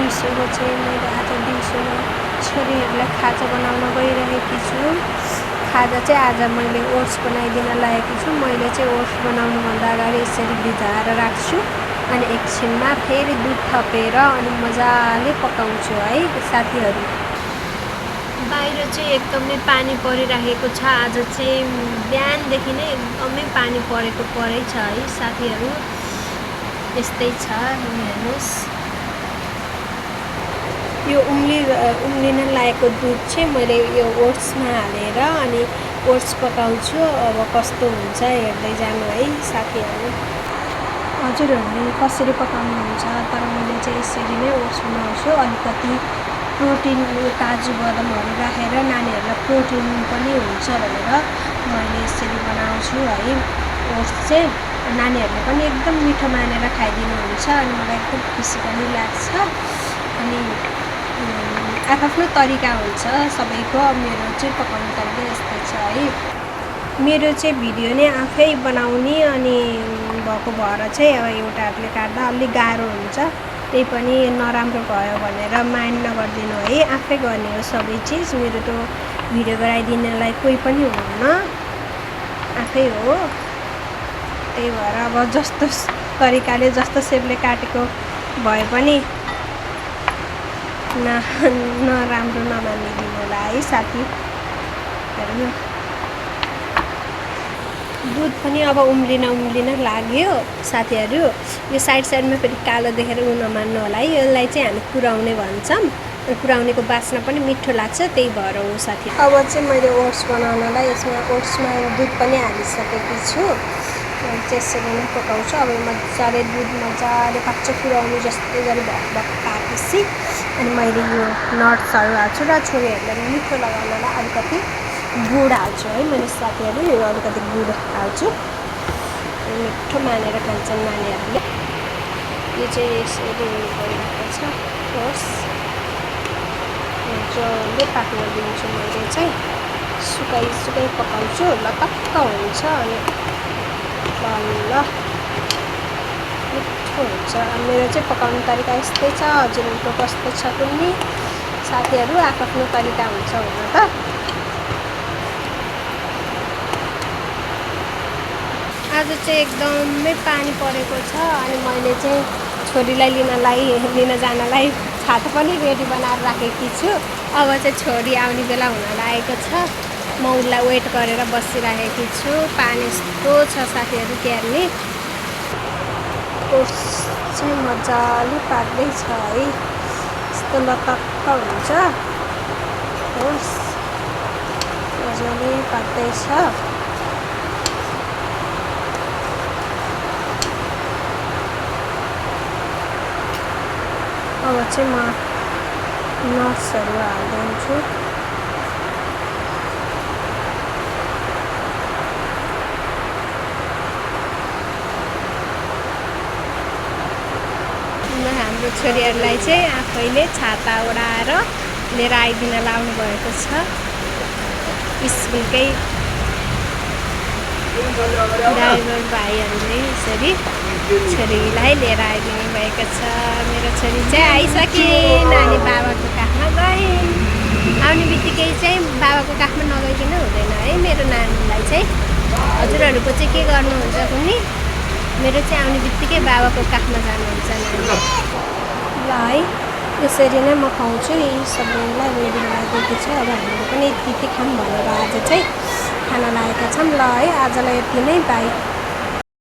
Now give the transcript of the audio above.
दिउँसोको चाहिँ मैले आज दिउँसोमा छोरीहरूलाई खाजा बनाउन गइरहेकी छु। खाजा चाहिँ आज मैले ओट्स बनाइदिन लागेकी छु। मैले चाहिँ ओट्स बनाउनुभन्दा अगाडि यसरी भिजाएर राख्छु अनि एकछिनमा फेरि दुध थपेर अनि मजाले पकाउँछु है साथीहरू। बाहिर चाहिँ एकदमै पानी परिरहेको छ। आज चाहिँ बिहानदेखि नै एकदमै पानी परेको छ है साथीहरू। यस्तै छ, हेर्नुहोस्। यो उम्लिन लागेको दुध चाहिँ मैले यो ओट्समा हालेर अनि ओट्स पकाउँछु। अब कस्तो हुन्छ हेर्दै जानु है साथीहरू। हजुरहरूले कसरी पकाउनुहुन्छ? तर मैले चाहिँ यसरी नै ओट्स बनाउँछु। अलिकति प्रोटिन काजु बदामहरू राखेर नानीहरूलाई प्रोटिन पनि हुन्छ भनेर मैले यसरी बनाउँछु है। ओट्स चाहिँ नानीहरूले पनि एकदम मिठो मानेर खाइदिनुहुन्छ अनि मलाई एकदम खुसी पनि लाग्छ। अनि आफ्नो तरिका हुन्छ सबैको। मेरो चाहिँ पकाउने तरिका यस्तो छ है। मेरो चाहिँ भिडियो नै आफै बनाउने अनि भएको भएर चाहिँ अब एउटा हातले काट्दा अलिक गाह्रो हुन्छ। त्यही पनि नराम्रो भयो भनेर माइन्ड नगरिदिनु है। आफै गर्ने हो सबै चिज। मेरो त भिडियो गराइदिनेलाई कोही पनि हुनुहुन्न, आफै हो। त्यही भएर अब जस्तो तरिकाले जस्तो सेपले काटेको भए पनि नराम्रो नमानिदिनु होला है साथीहरू। दुध पनि अब उम्लिन लाग्यो साथीहरू। यो साइडमा फेरि कालो देखेर नमान्नु होला है। यसलाई चाहिँ हामी कुराउने भन्छौँ। कुराउनेको बास्ना पनि मिठो लाग्छ, त्यही भएर हो साथी। अब चाहिँ मैले ओट्स बनाउनलाई ओट्समा दुध पनि हालिसकेकी छु। त्यसरी नै पकाउँछु। अब मजाले दुध मजाले कच्चा कुराउनु जस्तै गरी भक पाकेपछि अनि मैले यो नट्सहरू हाल्छु र छोरीहरूलाई मिठो लगाउनलाई अलिकति गुड हाल्छु है मैले साथीहरू। यो अलिकति गुड हाल्छु, मिठो मानेर खान्छन् नानीहरूले। यो चाहिँ यसरी गइरहेको छ। ओट्स मजाले पाक्न दिन्छु मैले चाहिँ। सुकाइ पकाउँछु, लटक्क हुन्छ अनि ल मिठो हुन्छ। मेरो चाहिँ पकाउने तरिका यस्तै छ। हजुरहरूको कस्तो छ कुन्नी साथीहरू? आफ्नो तरिका हुन्छ हुन त। आज चाहिँ एकदमै पानी परेको छ अनि मैले चाहिँ छोरीलाई लिन जानलाई छाता पनि रेडी बनाएर राखेकी छु। अब चाहिँ छोरी आउने बेला हुन लागेको छ। म उसलाई वेट गरेर बसिरहेकी छु। पानी यस्तो छ साथीहरू क्यार्ने। ओट्स चाहिँ मजाले पाक्दैछ है। यस्तो लटक्क हुन्छ। ओट्स मजाले पाक्दैछ। अब चाहिँ म नट्सहरू हालिदिन्छु। हाम्रो छोरीहरूलाई चाहिँ आफैले छाता ओढाएर लिएर आइदिन लाउनु भएको छ। स्कुलकै ड्राइभर भाइहरूले यसरी छोरीलाई लिएर आइदिनु भएको छ। मेरो छोरी चाहिँ आइसकिन् अनि बाबाको काखमा गइन्। आउने बित्तिकै चाहिँ बाबाको काखमा नगइकन हुँदैन है मेरो नानीलाई चाहिँ। हजुरहरूको चाहिँ के गर्नुहुन्छ कुन्नी? मेरो चाहिँ आउने बित्तिकै बाबाको काखमा जानुहुन्छ नानी। ल है, यसरी नै म खुवाउँछु। यी सबैलाई रेडी लगाइदिएको छु। अब हामीले पनि यति खाऊँ भनेर आज चाहिँ खाना लागेका छौँ। ल है, आजलाई यति नै, बाई।